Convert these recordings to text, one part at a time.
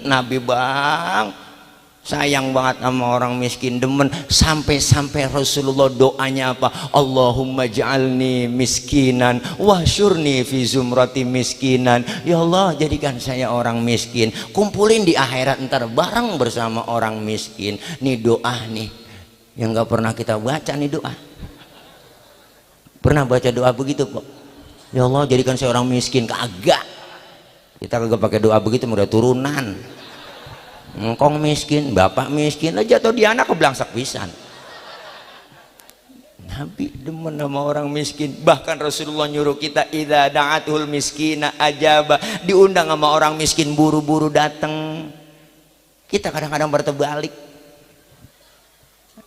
Nabi bang sayang banget sama orang miskin, demen. Sampai-sampai Rasulullah doanya apa? Allahumma ja'alni miskinan wahsyurni fi zumrati miskinan. Ya Allah, jadikan saya orang miskin, kumpulin di akhirat ntar bareng bersama orang miskin. Nih doa nih yang gak pernah kita baca nih doa. Pernah baca doa begitu Pak? Ya Allah, jadikan saya orang miskin. Kagak, kita kagak pakai doa begitu, udah turunan. Engkong miskin, bapak miskin, aja jatuh di anak keblangsak pisan. Nabi demen sama orang miskin. Bahkan Rasulullah nyuruh kita idza da'atul miskina ajaba, diundang sama orang miskin buru-buru datang. Kita kadang-kadang berterbalik.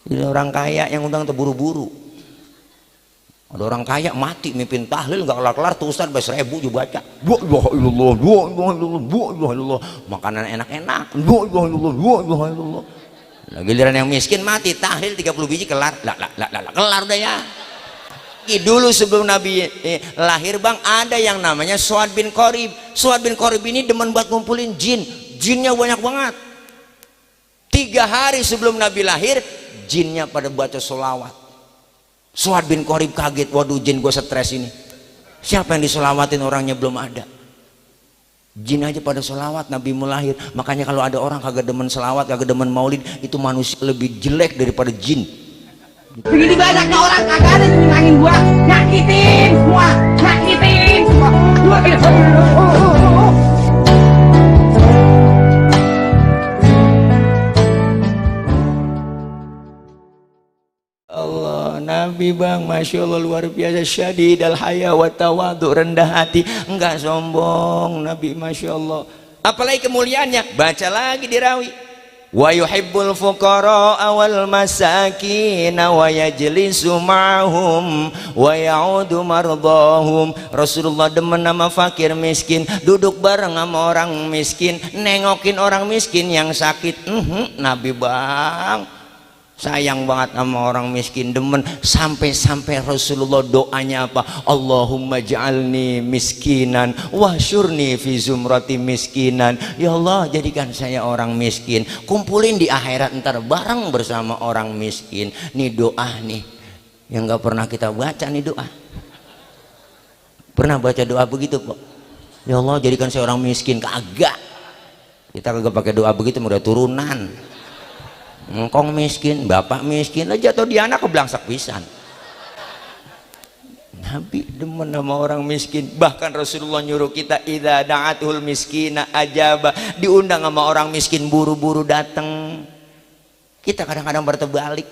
Jadi orang kaya yang undang terburu-buru. Ada orang kaya mati mimpin tahlil nggak kelar-kelar tuh Ustaz bahasa 1000 juga baca. La ilaha illallah, la ilaha illallah, la ilaha illallah. Makanan enak-enak. La ilaha illallah, la ilaha illallah. Nah, giliran yang miskin mati tahlil 30 biji kelar. Kelar udah ya. Dulu sebelum Nabi lahir bang, ada yang namanya Suad bin Qorib. Suad bin Qorib ini demen buat ngumpulin jin. Jinnya banyak banget. 3 hari sebelum Nabi lahir, jinnya pada baca sholawat. Suad bin Qorib kaget, waduh jin gue stres ini, siapa yang disolawatin, orangnya belum ada. Jin aja pada solawat Nabi lahir. Makanya kalau ada orang kagak demen selawat, kagak demen maulid, itu manusia lebih jelek daripada jin. Begini banyaknya orang kagak ada yang nyenangin gua, nyakitin semua. Allah, Nabi bang, masya Allah luar biasa, syadid al haya wa tawadu, rendah hati, enggak sombong Nabi, masya Allah. Apalagi kemuliaannya, baca lagi di rawi. Wa yuhibbul fuqara wal masakin wa yajlisu ma'hum wa ya'udu mardahum. Rasulullah demen sama fakir miskin, duduk bareng sama orang miskin, nengokin orang miskin yang sakit. Nabi bang sayang banget sama orang miskin, demen. Sampai-sampai Rasulullah doanya apa? Allahumma ja'alni miskinan wahsyurni fi zumrati miskinan. Ya Allah, jadikan saya orang miskin, kumpulin di akhirat ntar bareng bersama orang miskin. Nih doa nih yang gak pernah kita baca nih doa. Pernah baca doa begitu Pak? Ya Allah, jadikan saya orang miskin. Kagak, kita kagak pakai doa begitu, udah turunan. Engkong miskin, bapak miskin, aja jatuh di anak keblangsak pisan. Nabi demen sama orang miskin. Bahkan Rasulullah nyuruh kita idza da'atul miskina ajaba, diundang sama orang miskin buru-buru datang. Kita kadang-kadang berterbalik.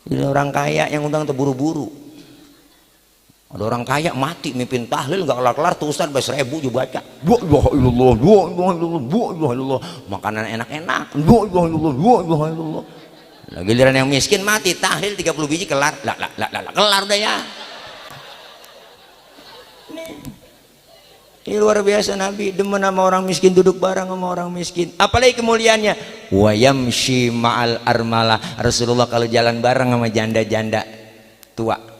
Jadi orang kaya yang undang terburu-buru. Ada orang kaya mati mimpin tahlil nggak kelar-kelar tuh Ustaz bahasa 1000 juga baca. La ilaha illallah, la ilaha illallah, la ilaha illallah. Makanan enak-enak. La ilaha illallah, la ilaha illallah. Nah, giliran yang miskin mati tahlil 30 biji kelar. Kelar udah ya. Ini luar biasa Nabi demen sama orang miskin, duduk bareng sama orang miskin. Apalagi kemuliaannya, wa yamshi ma'al armalah. Rasulullah kalau jalan bareng sama janda-janda tua.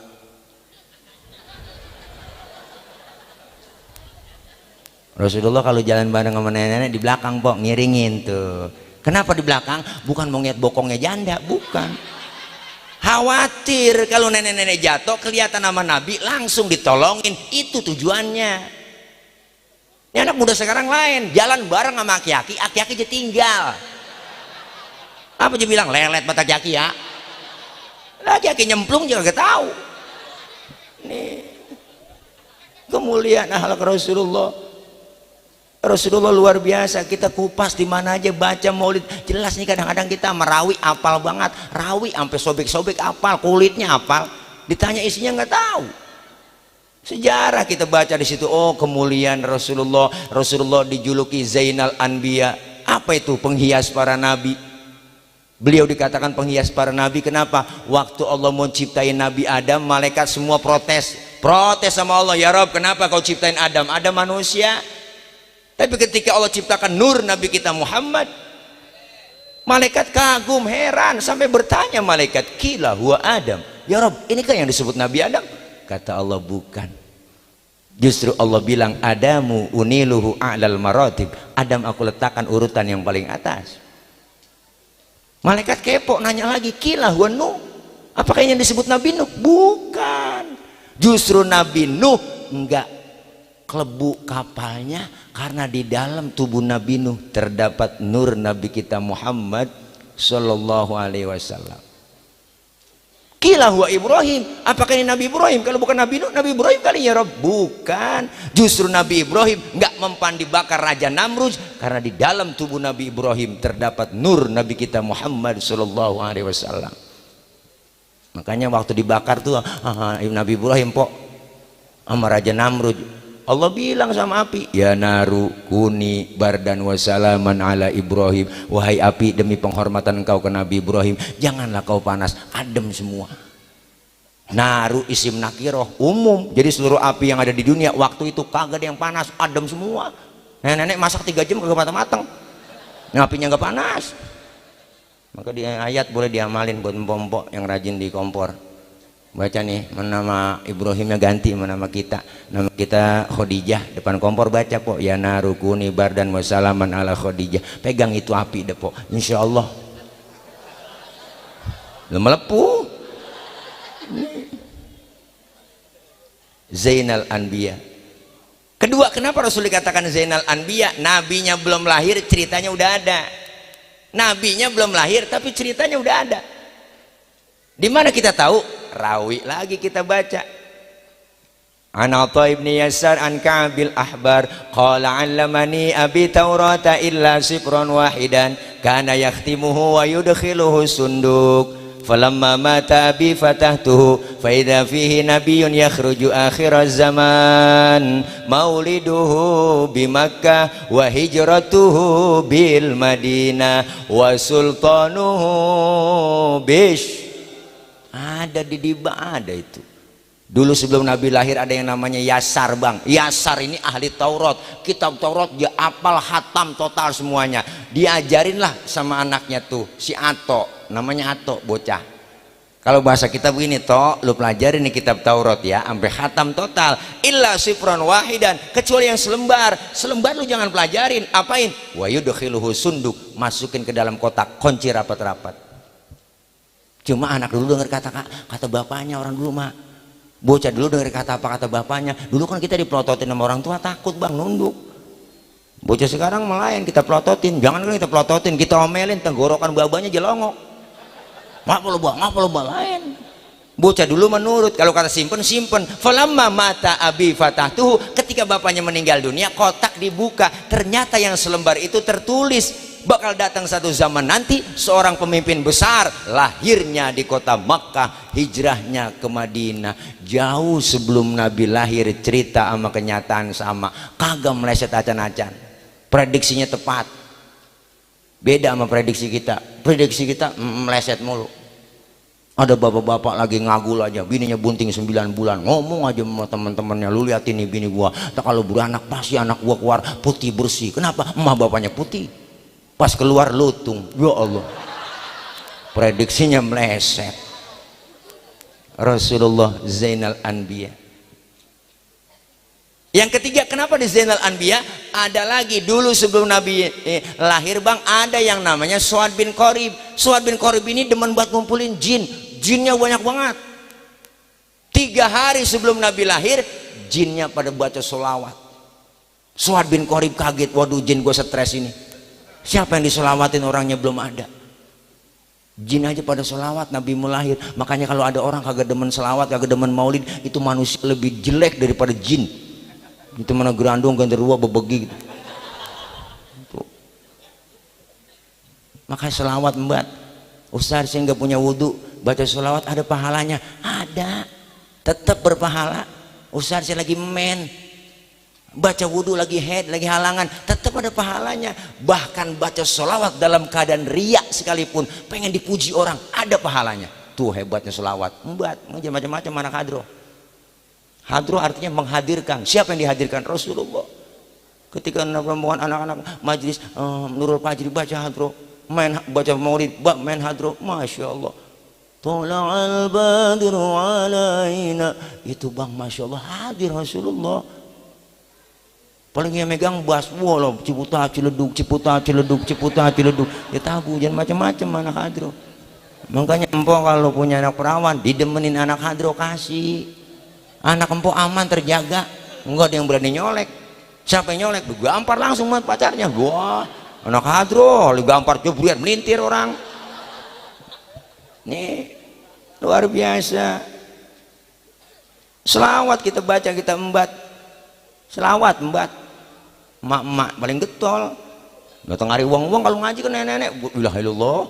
Rasulullah kalau jalan bareng sama nenek-nenek di belakang Pok, ngiringin tuh. Kenapa di belakang? Bukan mau ngeliat bokongnya janda, bukan. Khawatir kalau nenek-nenek jatuh kelihatan sama Nabi, langsung ditolongin. Itu tujuannya. Ini anak muda sekarang lain, jalan bareng sama aki-aki, aki-aki aja tinggal. Apa dia bilang? Lelet mata aki ya. Aki-aki nyemplung juga gak tahu. Nih kemuliaan akhlak Rasulullah. Rasulullah luar biasa. Kita kupas di mana aja, baca maulid jelas nih. Kadang-kadang kita merawi apal banget, rawi sampai sobek-sobek apal, kulitnya apal, ditanya isinya nggak tahu. Sejarah kita baca di situ. Oh, kemuliaan Rasulullah. Rasulullah dijuluki Zainal Anbiya. Apa itu? Penghias para nabi. Beliau dikatakan penghias para nabi. Kenapa? Waktu Allah mau ciptain Nabi Adam, malaikat semua protes sama Allah. Ya Rob, kenapa kau ciptain Adam? Adam manusia. Tapi ketika Allah ciptakan nur Nabi kita Muhammad, malaikat kagum, heran, sampai bertanya malaikat, kila huwa Adam. Ya Rob, ini kan yang disebut Nabi Adam? Kata Allah, bukan. Justru Allah bilang Adamu uniluhu a'lal maratib, Adam aku letakkan urutan yang paling atas. Malaikat kepo nanya lagi, kila huwa Nuh, apakah yang disebut Nabi Nuh? Bukan, justru Nabi Nuh enggak kelebu kapalnya karena di dalam tubuh Nabi Nuh terdapat nur Nabi kita Muhammad sallallahu alaihi wasallam. Kila huwa Ibrahim, apakah ini Nabi Ibrahim? Kalau bukan Nabi Nuh, Nabi Ibrahim kali ya Rob? Bukan, justru Nabi Ibrahim nggak mempan dibakar Raja Namrud karena di dalam tubuh Nabi Ibrahim terdapat nur Nabi kita Muhammad sallallahu alaihi wasallam. Makanya waktu dibakar tuh Nabi Ibrahim pok sama Raja Namrud, Allah bilang sama api, ya naru kuni bardan wasalaman ala Ibrahim, wahai api demi penghormatan engkau ke Nabi Ibrahim janganlah kau panas, adem semua. Naru isim nakiroh umum, jadi seluruh api yang ada di dunia waktu itu kagak ada yang panas, adem semua. Nenek-nenek masak 3 jam kagak matang-matang, apinya nggak panas. Maka di ayat boleh diamalin buat empok-empok yang rajin di kompor. Baca nih, nama Ibrahimnya ganti nama kita, nama kita Khadijah, depan kompor baca pok, ya narukuni bardan wasalaman ala Khadijah, pegang itu api deh pok, insya Allah lu melepuh. Zainal Anbiya. Kedua, kenapa Rasul dikatakan Zainal Anbiya? Nabinya belum lahir ceritanya udah ada, nabinya belum lahir tapi ceritanya udah ada. Di mana kita tahu? Rawi lagi kita baca. An Atha ibn Yasar an Ka'bil Ahbar qala 'allamani abi Taurata illa sifran wahidan kana yakhtimuhu wa yudkhiluhu sunduk falamma mata abi fatahtuhu fa idza fihi nabiyyun yakhruju akhiraz zaman mauliduhu bi Makkah wa hijratuhu bil Madinah wa sultanuhu bish. Ada di Diba, ada itu. Dulu sebelum Nabi lahir ada yang namanya Yasar bang. Yasar ini ahli Taurat, kitab Taurat dia apal hatam total semuanya. Diajarinlah sama anaknya tuh si Ato, namanya Ato bocah. Kalau bahasa kita begini, toh lu pelajarin nih kitab Taurat ya sampai hatam total. Illa sifran wahidan, kecuali yang selembar. Selembar lu jangan pelajarin, apain? Wa yudkhiluhu sunduk, masukin ke dalam kotak, kunci rapat-rapat. Cuma anak dulu dengar kata bapaknya, orang dulu mah bocah dulu dengar kata apa kata bapaknya. Dulu kan kita dipelototin sama orang tua, takut bang, nunduk. Bocah sekarang melayan, kita pelototin, jangan kan kita pelototin, kita omelin, tenggorokan babanya jelongok. Ngapa lu bang lain. Bocah dulu menurut, kalau kata simpen. Falamma mata abi fatahtuhu, ketika bapaknya meninggal dunia kotak dibuka, ternyata yang selembar itu tertulis bakal datang satu zaman nanti seorang pemimpin besar, lahirnya di kota Makkah, hijrahnya ke Madinah. Jauh sebelum Nabi lahir, cerita sama kenyataan sama, kagak meleset acan-acan. Prediksinya tepat, beda sama prediksi kita. Prediksi kita meleset mulu. Ada bapak-bapak lagi ngagul aja, bininya bunting 9 bulan, ngomong aja sama teman-temannya, lu lihat ini bini gua, tak kalau beranak pasti anak gua keluar putih bersih. Kenapa? Emak bapaknya putih, pas keluar lutung. Ya Allah, prediksinya meleset. Rasulullah Zainal Anbiya. Yang ketiga, kenapa di Zainal Anbiya? Ada lagi dulu sebelum Nabi lahir bang, ada yang namanya Suad bin Qorib. Suad bin Qorib ini demen buat ngumpulin jin, jinnya banyak banget. 3 hari sebelum Nabi lahir, jinnya pada baca sholawat. Suad bin Qorib kaget, waduh jin gue stres ini, siapa yang disolawatin, orangnya belum ada. Jin aja pada sholawat Nabi mau lahir. Makanya kalau ada orang kagak demen sholawat, kagak demen maulid, itu manusia lebih jelek daripada jin. Itu mana gerandung genderuwo bebegi gitu. Makanya sholawat mbak, Ustaz saya nggak punya wudhu, baca sholawat ada pahalanya? Ada, tetap berpahala. Ustaz saya lagi men, baca wudhu lagi head, lagi halangan, tetap ada pahalanya. Bahkan baca sholawat dalam keadaan riak sekalipun, pengen dipuji orang, ada pahalanya. Tuh hebatnya sholawat. Mbak, macam-macam anak hadroh. Hadroh artinya menghadirkan. Siapa yang dihadirkan? Rasulullah. Ketika rombongan anak-anak majlis Nurul Fajri baca hadroh, main baca maulid, main hadroh, masya Allah. Tola'al badru alaina, itu bang masya Allah hadir Rasulullah. paling yang megang bas, wah lo Ciputa Ciledug, Ciputa Ciledug, Ciputa Ciledug, ya tabu jangan macam-macam anak hadro. Makanya empok kalau punya anak perawan didemenin anak hadro kasih, anak empok aman terjaga, enggak ada yang berani nyolek. Siapa yang nyolek? Gampar langsung sama pacarnya. Wah anak hadro, gampar jebrian melintir orang. Nih luar biasa. Selawat kita baca, kita embat. Selawat embat. Mak-mak paling getol. Datang hari uang-uang kalau ngaji ke nenek-nenek. Bismillahirrahmanirrahim.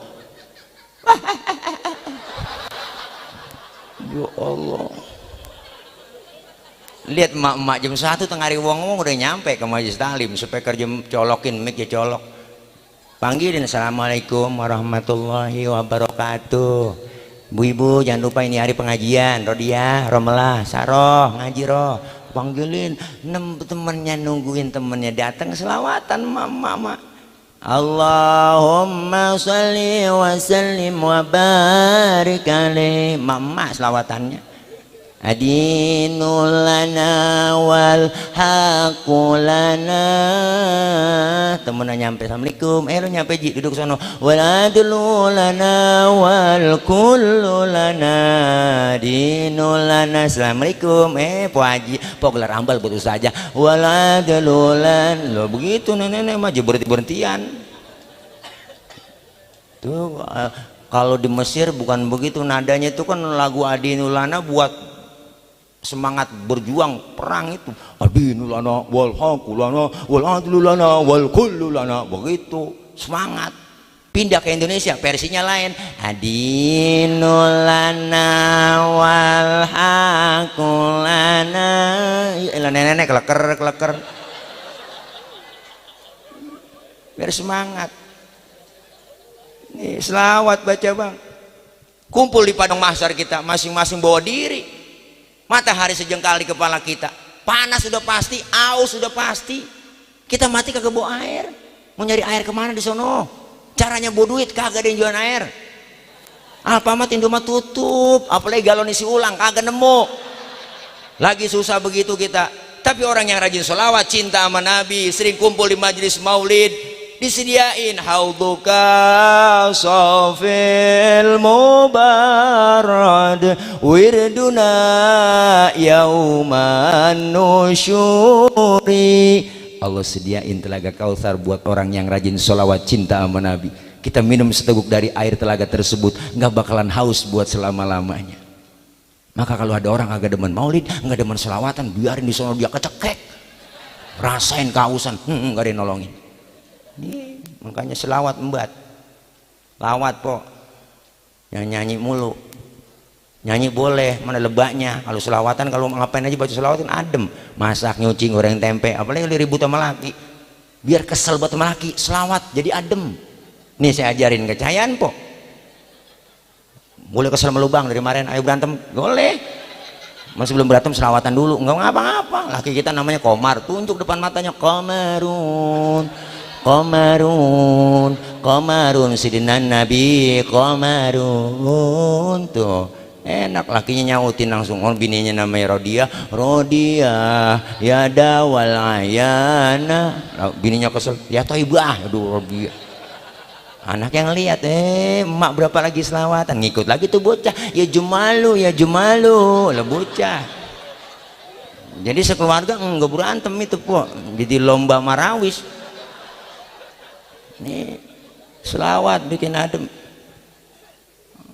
Ya Allah. Lihat mak-mak jam 1 tengah hari uang-uang udah nyampe ke majelis taklim. Speaker jam colokin, mic ya colok. Panggilin assalamualaikum warahmatullahi wabarakatuh. Bu-ibu jangan lupa ini hari pengajian. Rodiah, Romelah, Saroh, ngaji roh. Panggilin temennya, nungguin temennya datang selawatan mama. Allahumma sholli wa sallim wa barik alaih. Mama selawatannya. Adinul lana wal haqulana. Temennya nyampe assalamualaikum, lo nyampe ji duduk sono. Wal adlu lana wal kullu lana dinul lana. Assalamualaikum, po haji, po gelar ambal betul saja. Wal adlu lan, lo begitu nenek-nenek mah berhenti-berhentian. Tuh kalau di Mesir bukan begitu nadanya, itu kan lagu Adinul lana buat semangat berjuang perang itu. Adinul lana wal haqulana wal adlu lana wal kullu lana, begitu semangat. Pindah ke Indonesia versinya lain. Adinul lana wal haqulana. Ya nenek keleker biar semangat. Nih selawat baca bang. Kumpul di padang mahsyar kita masing-masing bawa diri. Matahari sejengkal di kepala kita, panas sudah pasti, aus sudah pasti. Kita mati kagak bawa air, mau nyari air kemana di sono? Caranya bawa duit, kagak ada yang jualan air. Alfamart, Indomaret tutup, apalagi galon isi ulang kagak nemu. Lagi susah begitu kita. Tapi orang yang rajin sholawat, cinta sama Nabi, sering kumpul di majelis maulid, disediain haudhuka sofil mubarad wirduna yauman nusyuri. Allah sediain telaga Kautsar buat orang yang rajin sholawat cinta sama Nabi. Kita minum seteguk dari air telaga tersebut, nggak bakalan haus buat selama-lamanya. Maka kalau ada orang agak demen maulid, nggak demen sholawatan, biarin di sono dia kecekek, rasain kehausan, nggak ada yang nolongin. Nih, makanya selawat embat, lawat po, yang nyanyi mulu, nyanyi boleh, mana lebaknya. Kalau selawatan, kalau ngapain aja baca selawatan adem, masak, nyuci, goreng tempe, apalagi ribut sama laki, biar kesel buat sama laki, selawat jadi adem. Nih saya ajarin kecayaan po, boleh kesel melubang dari kemarin, ayo berantem, boleh. Masih belum berantem selawatan dulu, nggak ngapa-ngapa. Laki kita namanya Komar, tunjuk depan matanya, Komarun. Komarun, Komarun, sidinan Nabi Komarun. Tuh enak, lakinya nyautin langsung. Oh bininya namanya Rodiah, Rodiah ya dawal ayana. Bininya kesel, ya toh ibu aduh Rodiah. Anak yang lihat, emak berapa lagi selawatan, ngikut lagi tuh bocah, ya jumalu lah bocah. Jadi sekeluarga nggak berantem itu po, jadi lomba marawis. Nih selawat bikin adem,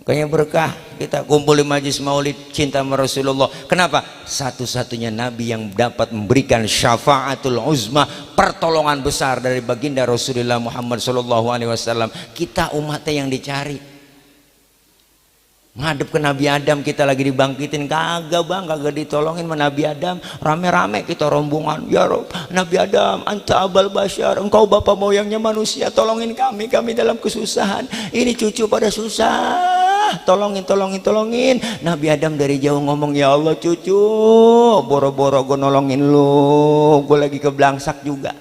kayak berkah. Kita kumpul di majlis maulid cinta sama Rasulullah. Kenapa? Satu-satunya Nabi yang dapat memberikan syafaatul uzma, pertolongan besar dari baginda Rasulullah Muhammad SAW. Kita umatnya yang dicari. Ngadep ke Nabi Adam, kita lagi dibangkitin, kagak bang, kagak ditolongin sama Nabi Adam. Rame-rame kita rombongan, ya Rob, Nabi Adam, anta abal basyar, engkau bapak moyangnya manusia, tolongin kami dalam kesusahan. Ini cucu pada susah, tolongin. Nabi Adam dari jauh ngomong, ya Allah cucu, boro-boro gue nolongin lu, gue lagi keblangsak juga,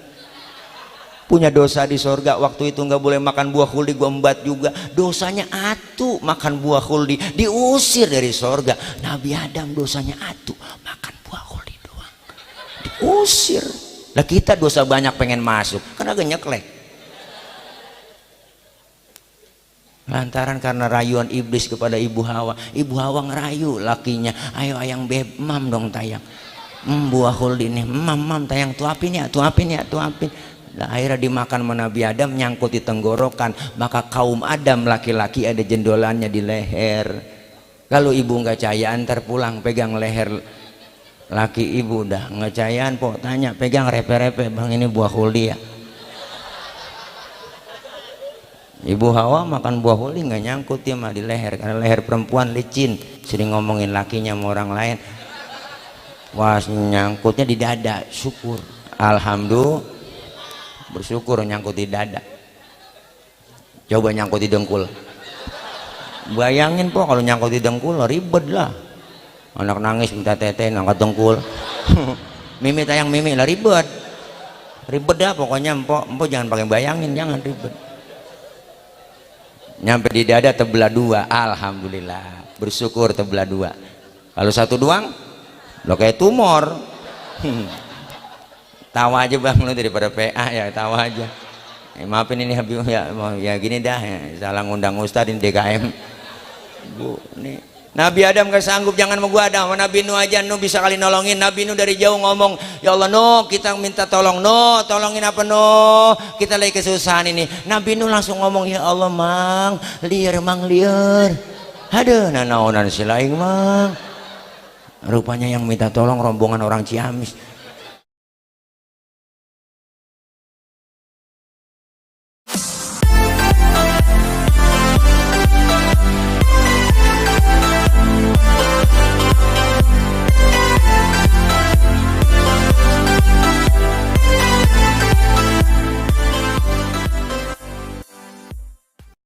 punya dosa di sorga. Waktu itu nggak boleh makan buah khuldi, gue embat juga, dosanya atu makan buah khuldi, diusir dari sorga. Nabi Adam dosanya atu makan buah khuldi doang, diusir. Lah kita dosa banyak pengen masuk karena agak nyeklek. Lantaran karena rayuan iblis kepada Ibu Hawa. Ibu Hawa ngerayu lakinya, ayo ayang beb, mam dong tayang. Buah huldi nih, mam tayang tuapin ya. Nah, akhirnya dimakan sama Nabi Adam, nyangkut di tenggorokan. Maka kaum Adam laki-laki ada jendolannya di leher. Kalau ibu nggak cayaan terpulang pegang leher laki ibu, dah nggak cayaan po tanya pegang repe-repe, bang ini buah huldi ya. Ibu Hawa makan buah huldi nggak nyangkut dia mah di leher, karena leher perempuan licin, sering ngomongin lakinya sama orang lain. Wah, nyangkutnya di dada, syukur, alhamdulillah, bersyukur nyangkut di dada. Coba nyangkut di dengkul, bayangin po kalau nyangkut di dengkul ribet lah. Anak nangis minta tete ngangkat dengkul. Mimi tayang mimi lah ribet dah pokoknya. Empok jangan pakai bayangin, jangan ribet. Nyampe di dada tebelah dua, alhamdulillah, bersyukur tebelah dua. Kalau satu doang lo kayak tumor. Tawa aja bang lo daripada PA ya, tawa aja. Maafin ini Habib ya gini dah ya, salah ngundang Ustadz di DKM. Bu nih Nabi Adam gak sanggup, jangan mau gua ada sama Nabi Nuh aja. Nuh bisa kali nolongin. Nabi Nuh dari jauh ngomong, ya Allah Nuh kita minta tolong, Nuh tolongin apa Nuh, kita lagi kesusahan ini. Nabi Nuh langsung ngomong, ya Allah mang liar, aduh nanaonan silaing mang. Rupanya yang minta tolong rombongan orang Ciamis.